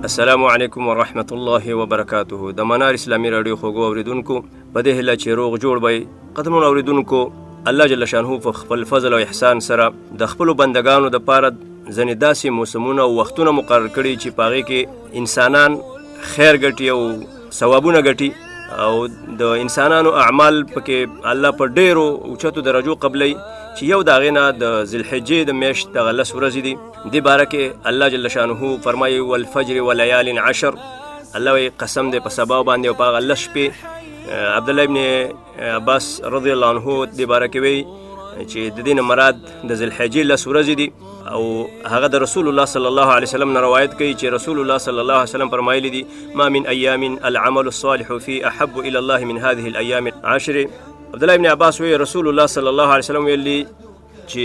السلام علیکم ورحمت الله وبرکاته. د منار اسلامي راډیو خوږو اوریدونکو، په دې هیله چې روغ جوړ به. قدرمنو اوریدونکو، الله جل شانه په خپل فضل او احسان سره د خپلو بندگانو د پاره ځینې داسې موسمونه او وختونه مقرر کړي چې په هغې کې انسانان خیر ګټي او ثوابونه ګټي، او د انسانانو اعمال پکې الله په ډیرو اوچتو درجو قبلوي، چې یو د هغې نه د ذوالحجې د میاشت دغه 10 ورځې دي. دې باره کې الله جل شانه فرمایي: والفجر وليال عشر. الله وایي قسم دی په سبا باندې او په هغه 10 شپې. عبدالله ابن عباس رضی الله عنه دې باره کې وایي چې د دې نه مراد د ذوالحجې 10 ورځې دي، او هغه د رسول الله صلی الله علیه وسلم نه روایت کوي چې رسول الله صلی الله علیه وسلم فرمایلی دي: ما من ایام العمل الصالح فی احب الى الله من هذه الايام العشر. عبد الله ابن عباس وی رسول الله صلی الله علیه وسلم ویلي چې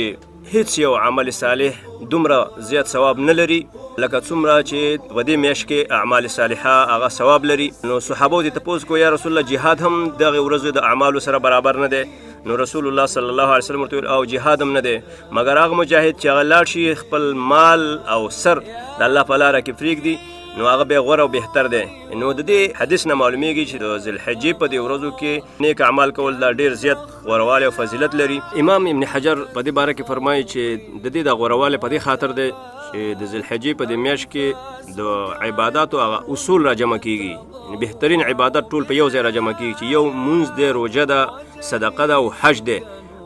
هیڅ یو عمل صالح دومره زیات ثواب نه لري لکه څومره چې په دې میاشت کې اعمال صالحه هغه ثواب لري. نو صحابو دې تپوس کو: یا رسول الله، جهاد هم دغه ورځو د اعمالو سره برابر نه دی؟ نو رسول الله صلی الله علیه وسلم ورته ویل: او جهاد هم نه دی، مګر هغه مجاهد چې هغه لاړ شي خپل مال او سر د الله په لاره کې پرېږدي، نو هغه به غوره او بهتر دی. نو د دې حدیث نه معلومیږي چې د ذوالحجې په دې ورځو کې نیک اعمال کول دا ډیر زیات غوروالی او فضیلت لري. امام ابن حجر په دې باره کې فرمایي چې د دې د غوروالی په دې خاطر دی چې د ذوالحجې په دې میاشت کې د عباداتو هغه اصول را جمع کیږي، یعنی بهترین عبادت ټول په یو ځای را جمع کیږي، چې یو مونځ دی، روژه ده، صدقه ده او حج دی،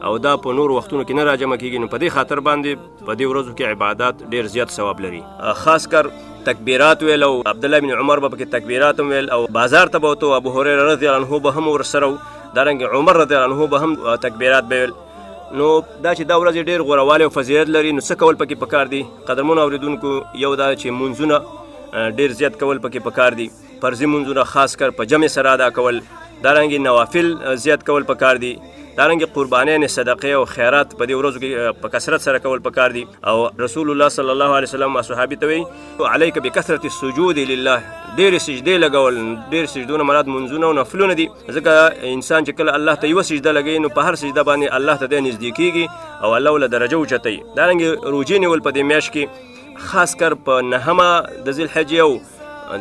او دا په نور وختونو کې نه را جمع کیږي. نو په دې خاطر باندې په دې ورځو کې عبادات ډیر زیات ثواب لري. خاص کر تکبیرات ویل، او عبدالله بن عمر به پکې تکبیرات هم ویل او بازار ته به وتو، ابو هریره رضی الله عنه به هم ورسره و، دارنګه عمر رضی الله عنه به هم تکبیرات به ویل. نو دا چې دا ورځې ډېر غوروالی او فضیلت لري، نو څه کول پکې پکار دي؟ قدرمنو اورېدونکو، یو دا چې مونځونه ډېر زیات کول پکې پکار دي، فرضي مونځونه خاص کر په جمع سره ادا کول، دارنګه نوافل زیات کول پکار دي، دارنګه قربانیانې، صدقې او خیرات په دې ورځو کې په کثرت سره کول پکار دي. او رسول الله صلی الله علیه وسلم صحابي ته وایي: علیک بکثرة السجود لله. ډېرې سجدې لګول، ډېر سجدونه مراد مونځونه او نفلونه دي، ځکه انسان چې کله الله ته یوه سجده لګوي نو په هر سجده باندې الله ته دی نږدې کېږي او الله له درجه اوچتوي. دارنګه روژې نیول په دې میاشت کې، خاص کر په نهمه د ذوالحجې او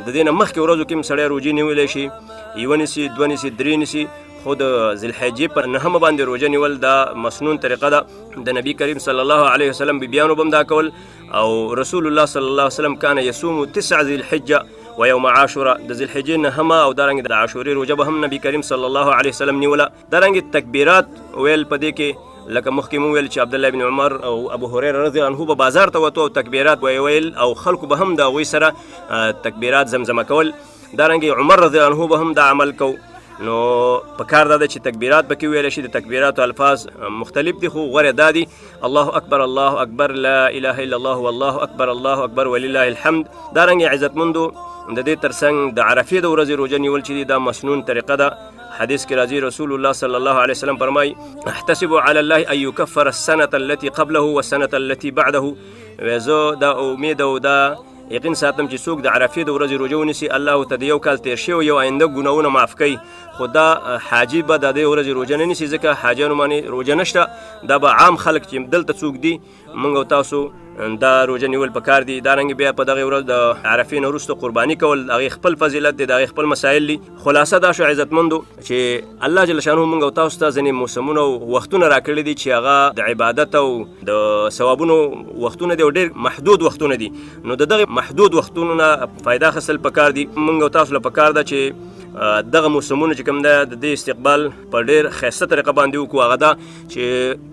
د دې نه مخکې ورځو کې هم سړی روژې نیولی شي، یوه نیسي، دوه نیسي، درې نیسي، خو د ذوالحجې په نهمه باندې روژه نیول دا مسنون طریقه ده. د نبی کریم صلی الله علیه وسلم بیبیانو به هم دا کول، او رسول الله صلی الله علیه وسلم کان یصوم 9 ذي الحجة ویوم عاشوراء. د ذوالحجې نهمه او دارنګه د عاشورې روژه به هم نبی کریم صلی الله علیه وسلم نیوله. دارنګه تکبیرات ویل په دې کې، لکه مخکې مو ویل چې عبدالله بن عمر او ابو هریره رضی الله عنه به بازار ته وتو او تکبیرات به یې ویل، او خلکو به هم د هغوی سره تکبیرات زمزمه کول. دارنګه عمر رضی الله عنه به هم دا عمل کو. نو په کار دا ده چې تکبیرات پکې ویل شي. د تکبیراتو الفاظ مختلف دي، خو غوره دا دي: الله اکبر، الله اکبر، لا اله الا الله، والله اکبر، الله اکبر، ولله الحمد. دارنګه عزتمندو، د دې ترڅنګ د عرفې د ورځې روژه نیول چې دي، دا مسنون طریقه ده. حدیث کې راځي رسول الله صلی الله علیه وسلم فرمایي: احتسب على الله ان يكفر السنة التي قبله والسنة التي بعده. زه دا امید او دا یقین ساتم چې څوک د عرفې د ورځې روژه ونیسي، الله ورته د یو کال تېر شوی یو آینده ګناهونه معاف کوي. خو دا حاجي به د دې ورځې روژه نه نیسي، ځکه حاجیانو باندې روژه نشته. دا به عام خلک چې دلته څوک دي، موږ او تاسو دا روژه نیول پکار دي. دارنګه بیا په دغه ورځ د عرفې نه وروسته قرباني کول، هغې خپل فضیلت دی، د هغې خپل مسایل دي. خلاصه دا شو عزتمندو چې الله جل شانه موږ او تاسو ته ځینې موسمونه او وختونه راکړي دي چې هغه د عبادت او د ثوابونو وختونه دي، او ډېر محدود وختونه دي. نو د دغه محدود وختونو نه فایده اخیستل پکار دي. موږ او تاسو له پکار ده چې دغه موسمونه چې کوم ده، د دې استقبال په ډېر ښایسته طریقه باندې وکړو. هغه دا چې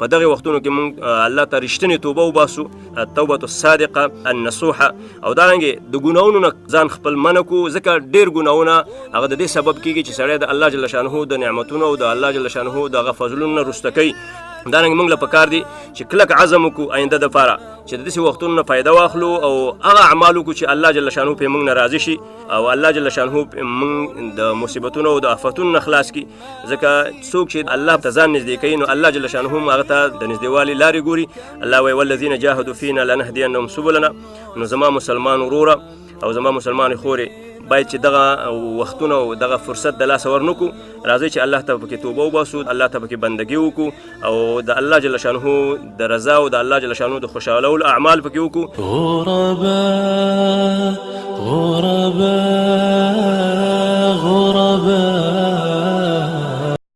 په دغه وختونو کې موږ الله ته رښتینې توبه وباسو، التوبة الصادقة النصوحة، او دارنګه د ګناهونو نه ځان خپل منع کړو، ځکه ډېر ګناهونه هغه د دې سبب کېږي چې سړی د الله جل شانه د نعمتونو او د الله جل شانه د هغه فضلونو نه وروسته کوي. دارنګه موږ له پکار دي چې کلک عزم وکړو آینده دپاره چې د داسې وختونو نه فایده واخلو او هغه اعمال وکړو چې الله جل شانه پرې موږ نه راضي شي، او الله جل شانه پرې موږ د مصیبتونو او د آفتونو نه خلاص کړي. ځکه څوک چې الله ته ځان نږدې کوي، نو الله جل شانه هم هغه ته د نږدېوالي لارې ګوري. الله وایي: والذین جاهدوا فینا لنهدینهم سبلنا. نو زما مسلمان وروره او زما مسلمان خورې، باید چې دغه وختونه او دغه فرصت د لاسه ورنکو. راځئ چې الله ته پکې توبه وباسو، الله ته پکې بندګي وکړو، او د الله جل شانه د رضا او د الله جل شانه د خوشحالولو اعمال پکې وکړو. غرباء، غرباء.